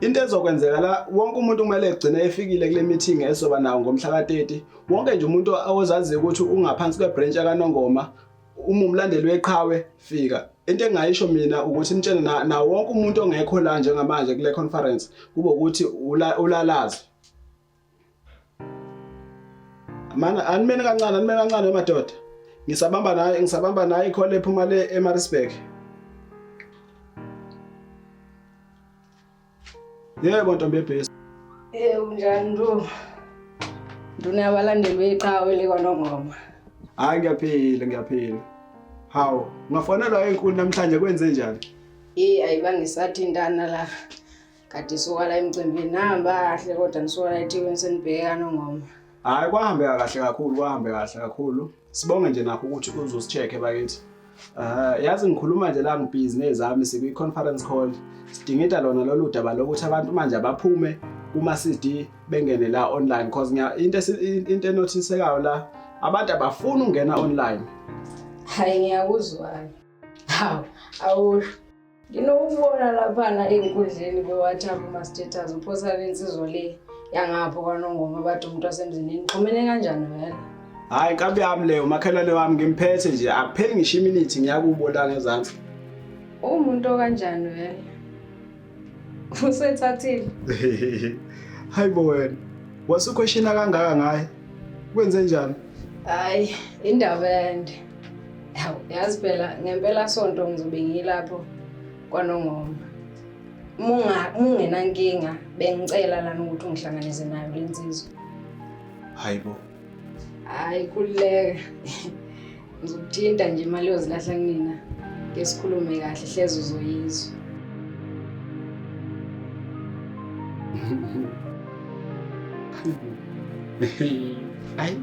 Into ezokwenzeka la wonke umuntu kumele egcine efikile kule meeting esoba nawo ngomhla ka-30. Wonke nje umuntu ozaziyo ukuthi ungaphansi kwebranch yakaNongoma uma umlandeli weqhawe fika. Into engingayisho mina ukuthi nitshene na, na wonke umuntu ongekho la njengamanje kule conference kube ukuthi ulalazi. Mana animene kancane animene kancane madoda. Ngisabamba naye ngisabamba naye ikhole ephuma le eMaritzburg. Yebo ntombi yebhesi. Eh unjani Ntu? Nduna yabalandeli beqhawe le kwaNongoma. Hayi ngiyaphila ngiyaphila. Hawu, ungafonelwa enkulu namhlanje kwenze njani? Eh ayibangisathintana la. Kade suka la emcimbini nihamba kahle kodwa nisuka la eThekwini senibheke kaNongoma. Hayi kwahambeka kahle kakhulu kwahambeka kahle kakhulu. Sibonge nje nakho ukuthi uzosi-check bakithi. Yazi ngikhuluma nje la ngibhizi nezami sikwi conference call. Sidingida lona lolu daba lokuthi abantu manje abaphume kuma CD bengene la online cause ngiya into into enothisekayo la abantu abafuni ukungena online. Hayi ngiyakuzwa. Hawu, awusho. Nginokubona laphana ey'nkundleni kwe-WhatsApp kuma-status uphosa le nsizwa le yangapho kwaNongoma bathi umuntu wasemzini nixhumene kanjani vele? Hayi nkabi yami leyo umakhelwane wami ngimphethe nje akupheli ngisho iminithi ngiyakubo la ngezansi. Uwumuntu okanjani vele? Usethathile. Hayi bo wena. Wasukhweshina kangaka ngaye. Kwenze njani? Hayi, indaba yande. Hawu, yazi phela ngempela sonto ngizobe ngilapho kwaNongoma. Munga mungenankinga bengicela lana ukuthi ungihlanganise nayo le nsizwa. Hayi bo. Hayi khululeka. Ngizokuthinta nje imali yozilahla kunina. Ke sikhulume kahle hleze uzoyizwa. Hayi.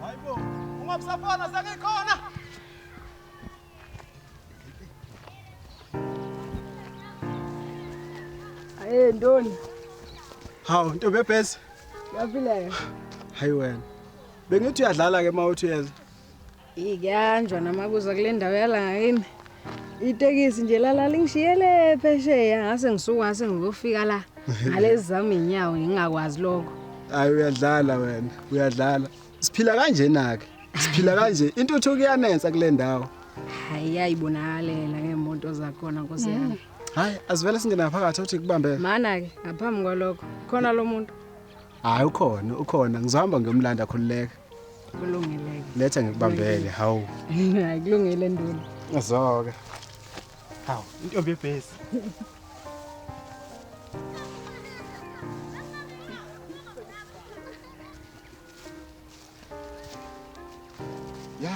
Hayibo, ungabusafana sengikhona. Hey Ndoni. Hawu ntombi ebhesi. Uyaphila. Hayi wena. Bengithi uyadlala ke mawuthi uyeza. Ikuyanjwa namakuza kule ndawo yala ngakini. Itekisi nje lalala ingishiyele phesheya ngase ngisuka ngase ngizofika la. Ngalezi zami inyawo ngingakwazi lokho. Hayi uyadlala wena, uyadlala. Siphila kanjena ke. Siphila kanje. Intuthuko iyanensa kule ndawo. Hayi yayibonakalela ngeemoto zakhona nkosi yami. Hayi asivele singena phakathi uthi kubambele. Mana ke ngaphambi kwalokho khona lo muntu. Hayi ukhona, ukhona. Ngizohamba ngiyomlanda khululeka. Kulungile. Letha ngikubambele, hawu. Hayi kulungile nduna. Azoke. Hawu, intombi yebhesi. Ya,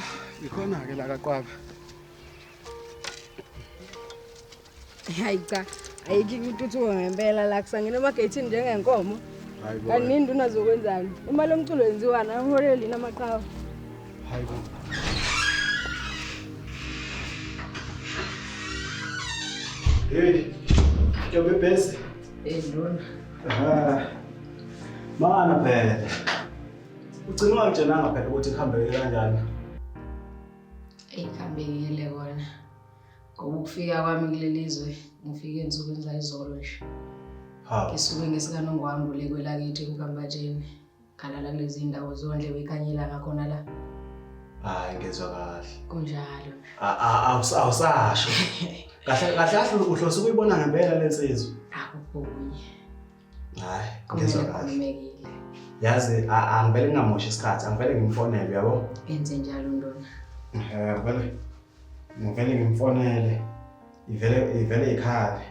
ikhona ke la kaQwaba. Hayi cha, ayikho intuthuko ngempela la kusangena emageyithini njengenkomo. Hayi bo. Kanti induna zokwenzani? Imali yomculo yenziwani? Ayiholeli yini amaqhawe? Hayi bo. Hey, ntombi yebhesi. Hey nduna. Ah. Mana phela. Ugcina ungangitshelanga phela ukuthi kuhambeke kanjani. Eyi kuhambekile kona. Ngoba Ukufika kwami kuleli zwe ngifike ensukwini zayizolo nje. Hawu. Ngisuke ngesikanongwambu le kwelakithi eMkambatsheni. Ngalala kulezi ndawo zondle bekhanyela ngakhona la. Hayi ngezwa kahle. Kunjalo. Awusasho. Kahle kahle kahle uhlose ukuyibona ngempela lensizwa. Akukunye. Hayi ngezwa Kumele kahle. khulumekile. Yazi angivele ngingamoshi isikhathi, angivele ngimfonele uyabo. Enze njalo ndona. Eh ngivele ngivele ngimfonele. Ivele ivele ikhale.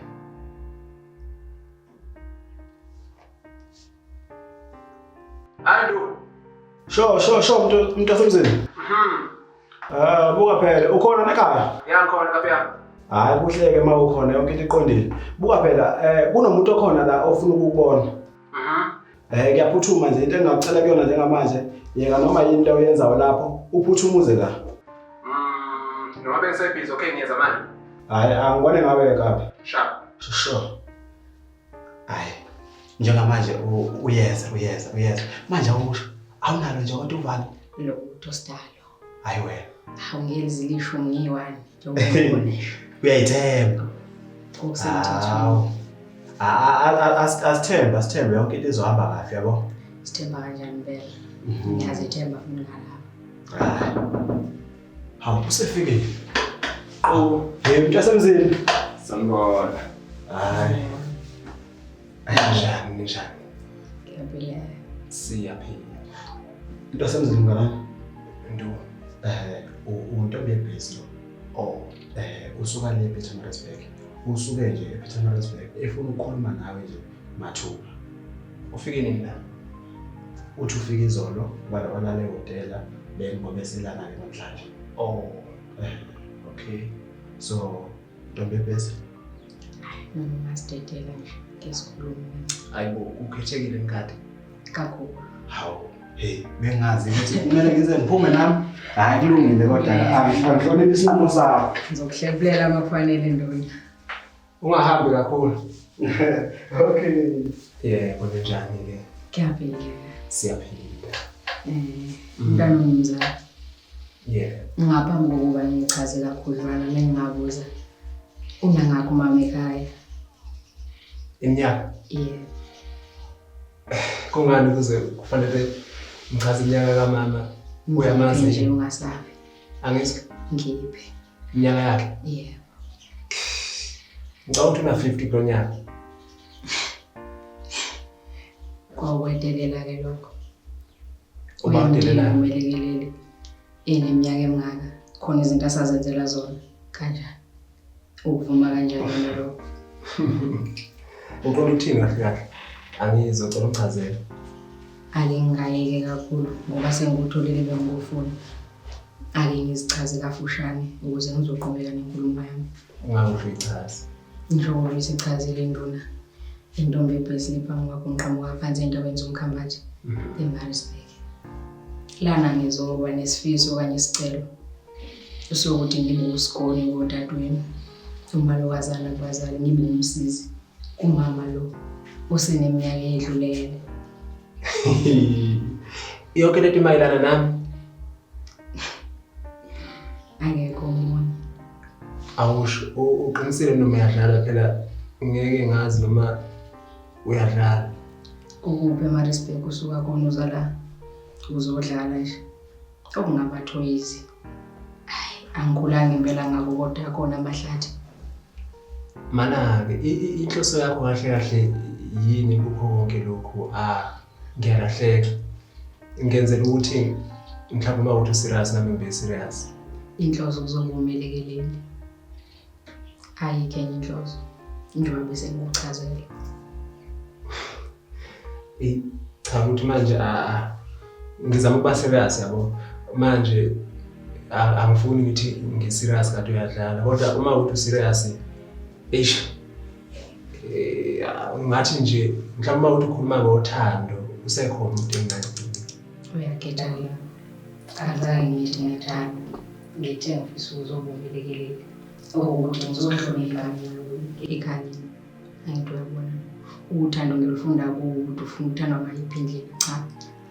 Andu. Sho sho sho mntu mntu wasemzini. Mhm. Eh buka phela ukhona nekhaya? Ya ngikhona kabi yami. Hayi kuhleke uma ukhona yonke into iqondile. Buka phela eh kunomuntu okhona la ofuna ukukubona. Mhm. Eh kuyaphuthuma nje into engingakucela kuyona njengamanje yeka noma yini into oyenzayo lapho uphuthumuze la. Noma bengisebhizi okay ngiyeza manje. Hayi angibone ngawe kabi. Sharp. Sure. Hayi njengamanje uyeza uyeza uyeza. Manje awusho awunalo nje kodwa uvalo. Lutho sidalo. Hayi wena. Awungezi lisho ngiyi-one njengoba ngibona nje. Uyayithemba. Ngokusemthethweni. Hawu. Asithembe asithembe yonke into izohamba kahle yabo. Sithemba kanjani impela. Ngiyazethemba futhi ngalapha. Hayi. Hawu usefikile. Oh, Hey mntu wasemzini. sanibona. Hayi. Ninjani ninjani? Ngiyaphila. Siyaphila. Mntu wasemzini mngani. Ndu. Eh untombi yebhesi lo. Oh. Eh usuka le ePietermaritzburg. Usuke nje ePietermaritzburg efuna ukukhuluma nawe nje mathupha. Ufike nini la? Uthi ufike izolo wala walala ehhotela bengobe selana ke namhlanje. Oh. Eh Okay. so ntombi yebhesi Noma ungasidedela nje ke sikhulume kancane. Hayibo ukhethekile ngikade. Kakhulu. Hawu, hey, bengazi ukuthi kumele ngize ngiphume nami. Hayi kulungile kodwa angihloniphi isinqumo sakho. Ngizokuhlebulela uma kufanele ndona. Ungahambi kakhulu. Okay. Yebo ninjani ke? Ngiyaphila. Siyaphila. Eh, mntwana ongumzali. Yebo. Ngaphambi kokuba ngichaze kakhudlwana mengingabuza. Unangakho umama ekhaya. Iminyaka. Yebo. Kungani kuze kufanele ngichaze iminyaka kamama? Uyamazi Ngiphe nje nje? ungasabi. Angizwa Ngiphe. iminyaka yakhe. Yebo. Ngicabanga ukuthi una 50 kulo nyaka. Kwakwedelela ke lokho. Uba udelelayo. Umelekeleli. Eneminyaka emingaka khona izinto asazenzela zona kanjani? Ukuvuma kanjani wena lokho? Uqonda ukuthini kahle kahle? Angizocela ungichazele. Ake ngingayeke kakhulu ngoba sengikutholile bengikufuna. Ake ngizichaze kafushane ukuze ngizoqhubeka nenkulumo yami. Ungangisho ichaze. Njengoba isichazile induna intombi ebhesile phambi kwakho ngiqhamuka phansi endaweni zomkhambathi eMaritzburg. Lana ngizoba nesifiso okanye isicelo sokuthi ngibe usikoni kodadewenu, umalokazana kubazali, ngibe umsizi kumama lo oseneminyaka eyedlulele. Yonke lento imayelana nami. Akekho omunye. Awusho uqinisile noma uyadlala phela ngeke ngazi noma uyadlala. Ukuphi eMaritzburg usuka khona uza la uzodlala nje. Okungabathoyizi. Hayi, angikhulanga impela ngako kodwa akhona amahlathi. Mana-ke inhloso yakho kahle kahle yini kukho konke lokhu? Ah, ngiyalahleka. Ngenzela ukuthi mhlawumbe uma uthi serious nami ngibe serious. Inhloso kuzoba umelekeleli. Ayikho enye inhloso. Njengoba bese ngikuchazela. Eyi, cha ukuthi manje ngizama ukuba serious yabo. Manje angifuni ngithi ngi-serious kanti uyadlala kodwa uma uthi u-serious eish ngathi nje mhlawumbe uma uthi ukhuluma ngothando usekhona umuntu engingaziyo. Uyakhetha-ke. Angizange ngithi ngiyathanda. Ngithe ngifisa ukuzoba umelekeleli. Okuwukuthi ngizohlonipha ekhaya. Angithi uyabona. Uthando ngilufunda kuwe ukuthi ufuna ukuthandwa ngayiphi indlela. Cha,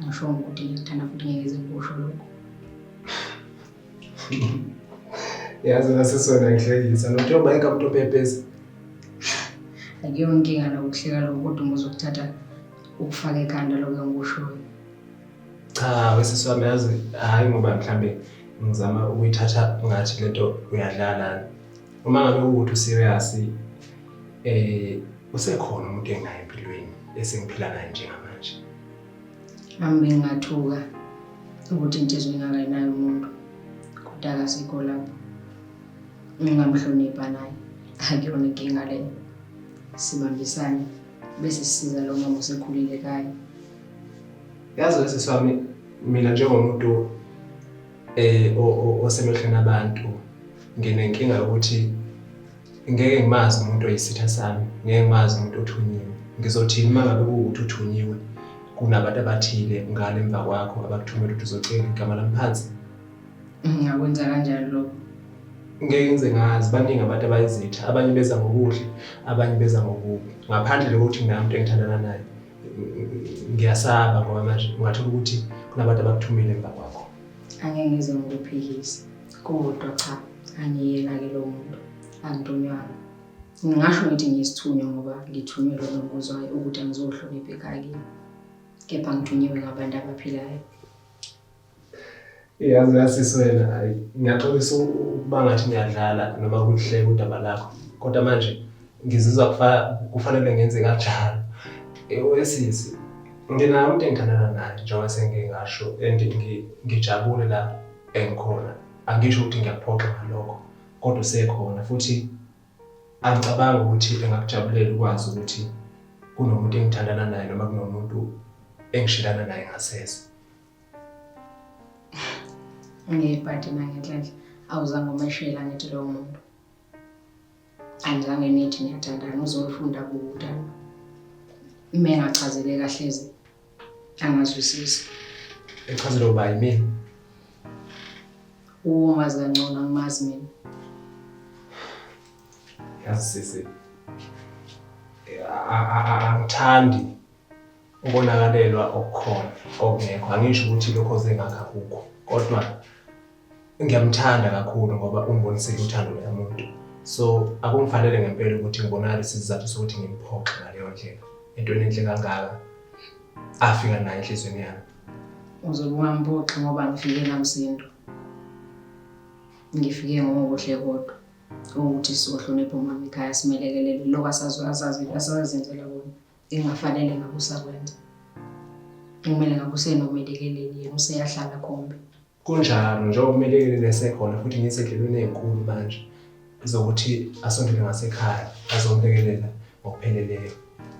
ngisho ukuthi ngiyakuthanda futhi ngeke ngize ngikusho lokho. Yazi nasisona ngihlekisa njengoba inkamuntu opepeza. Akuyona inkinga nokuhleka lokho kodwa uma uzokuthatha ukufaka ekhanda lokho engikushoyo. Cha wesisi wami yazi hhayi ngoba mhlambe ngizama ukuyithatha ngathi lento uyadlala. Uma ngabe ukuthi userious usekhona umuntu enginaye empilweni esengiphila naye njengamanje. Nami bengingathuka ukuthi insizwa ingaka inayo umuntu kodwa akasikho lapho. Ngingamhlonipha naye. Akuyona inkinga leyo. Sibambisane bese sisiza lo mama osekhulile ekhaya. Yazi wesisi wami mina njengomuntu osemehlweni abantu nginenkinga yokuthi ngeke ngimazi umuntu oyisitha sami, ngeke ngimazi umuntu othunyiwe. Ngizothini uma ngabe kuwukuthi uthunyiwe kunabantu abathile ngale emva kwakho abakuthumela ukuthi uzocela igama lami phansi? Ngingakwenza kanjani lokho? Ngeke ngize ngazi, baningi abantu abayizitha, abanye beza ngokuhle, abanye beza ngokubi. Ngaphandle kokuthi nginaye umuntu engithandana naye, ngiyasaba ngoba manje ungathola ukuthi kunabantu abakuthumile emva kwakho. Angeke ngize ngikuphikise, kodwa cha, angiyena-ke lo muntu, angithunywanga. Ngingasho ngithi ngiyisithunywa ngoba ngithunywe lona ngikuzwayo ukuthi angizohlonipha ekhaya kini, kepha ngithunyiwe ngabantu abaphilayo. Yazi yasisi wena, hayi ngiyaxolisa ukuba ngathi ngiyadlala noma kuhleka udaba lakho, kodwa manje ngizizwa kufanele ngenze kanjalo. Wesisi, nginaye umuntu engithandana naye njengoba sengike ngasho and ngijabule la engikhona. Angisho ukuthi ngiyakuphoxa ngalokho, kodwa usekhona futhi angicabangi ukuthi engakujabulela ukwazi ukuthi kunomuntu engithandana naye noma kunomuntu engishilana naye ngasese. Ngebhadi nangenhlanhla awuzange umeshela ngithi lowo muntu. Anizange nithi niyathandana uzolufunda kuwuthando. Uma engachazele kahlezi angazwisisi. Echazele uba yimina. Umazi kangcono angimazi mina. Yazi sisi, angithandi ukonakalelwa okukhona okungekho. Angisho ukuthi lokho oze ngakho akukho, kodwa ngiyamthanda kakhulu ngoba ungibonisile uthando loya muntu. So akungifanele ngempela ukuthi ngibonakalise isizathu sokuthi ngimphoxe ngaleyo ndlela. Entweni enhle kangaka afika nayo enhliziyweni yami. Uzobe ungamphoxi ngoba ngifike namsindo. Ngifike ngokuhle kodwa ukuthi sizohlonipha umama ekhaya simelekelele lokho asazenzela kona. Engafanele ngabe usakwenza. Kumele ngabe usenomelekeleli yena useyahlala khombe. Kunjalo njengoba umelekeleli esekhona futhi ngisendleleni enkulu manje zokuthi asondele ngasekhaya azomlekelela ngokupheleleyo.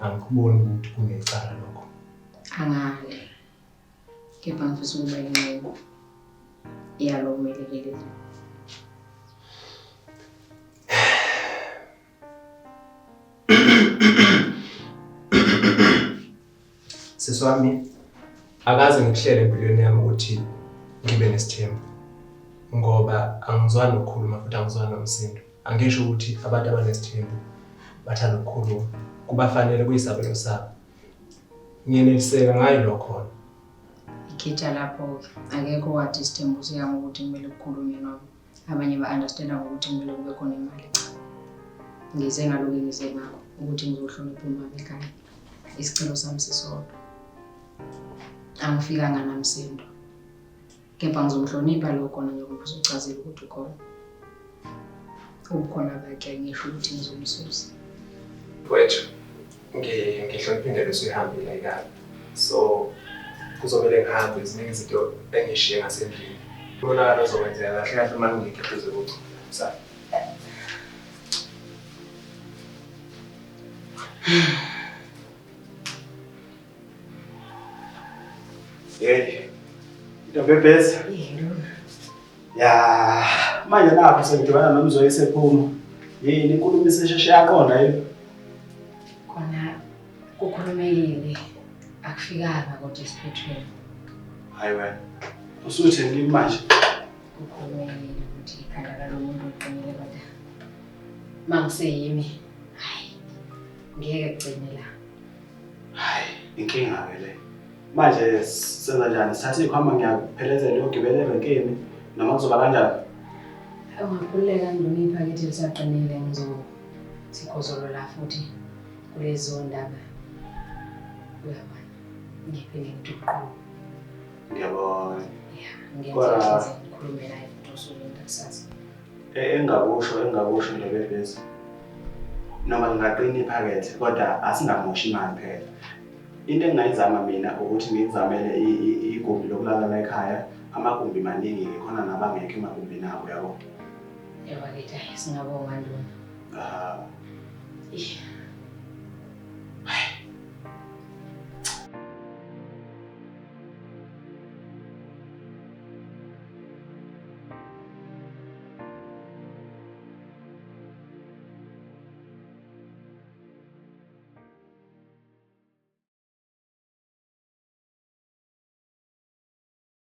Angikuboni ukuthi kunecala lokho. Angale. Kepha ngifisa ukuba ingxenye yalo melekeleli. Sisi wami, akaze ngikuhlele empilweni yami ukuthi ngibe nesithembu ngoba angizwani nokukhuluma futhi angizwani nomsindo. Angisho ukuthi abantu abanesithembu bathanda ukukhuluma, kubafanele kuyisabelo sabo. Ngiyeneliseka ngayo lokho. Ikhetha lapho-ke, akekho wathi isithembu siya ngokuthi kumele kukhulunywe noma abanye ba-understanda ngokuthi kumele kube khona imali. Cha, ngize ngalokhu engize ngakho ukuthi ngizohlonipha umama ekhaya. Isicelo sami sisodwa, angifikanga namsindo, kepha ngizomhlonipha lo khona njengoba usuchazile ukuthi ukhona. Ubukhona bakhe angisho ukuthi ngizomsusa. Wethu, ngihlonipha indlela osuyihambile ayikabi. So kuzomele ngihambe, ziningi izinto engishiye ngasendlini. Umonakalo ozokwenzeka kahle kahle uma ngingekho eduze kokuthi. Hey, ntombi ebhezi. Ya, manje nakho sengidibana noMzoyisi ephuma. Yini inkulumo isesheshe yaqonda yini? Kona kukhulumekile, akufikanga kodwa esiphethweni. Hayi wena, usutheni kimi manje? Kukhulumekile ukuthi ikhanda lalo muntu liqinile kodwa uma ngiseyimi, hayi, ngeke kugcine la. Hayi, inkinga-ke le. Manje senza njani? Sithathe iy'khwama ngiyakuphelezela uyogibela erenkini noma kuzoba kanjani? Ungakhululeka Nduna, iphakethe lisaqinile, ngizothigozolola futhi kulezo ndaba. Uyabona, ngiphinde ngithi uqhuba. Ngiyabona. Ya, ngiyenza ngikhulume naye futhi osukwini kusasa. Engingakusho nje bebhesi, noma ngingaqina iphakethe kodwa asingamoshi imali phela. Into engingayizama mina ukuthi ngikuzamele igumbi lokulala la ekhaya. Amagumbi maningi-ke khona nabangekho emagumbini abo, yabo. Yebo bakithi, hhayi singabonga Nduna. Ah. Ih.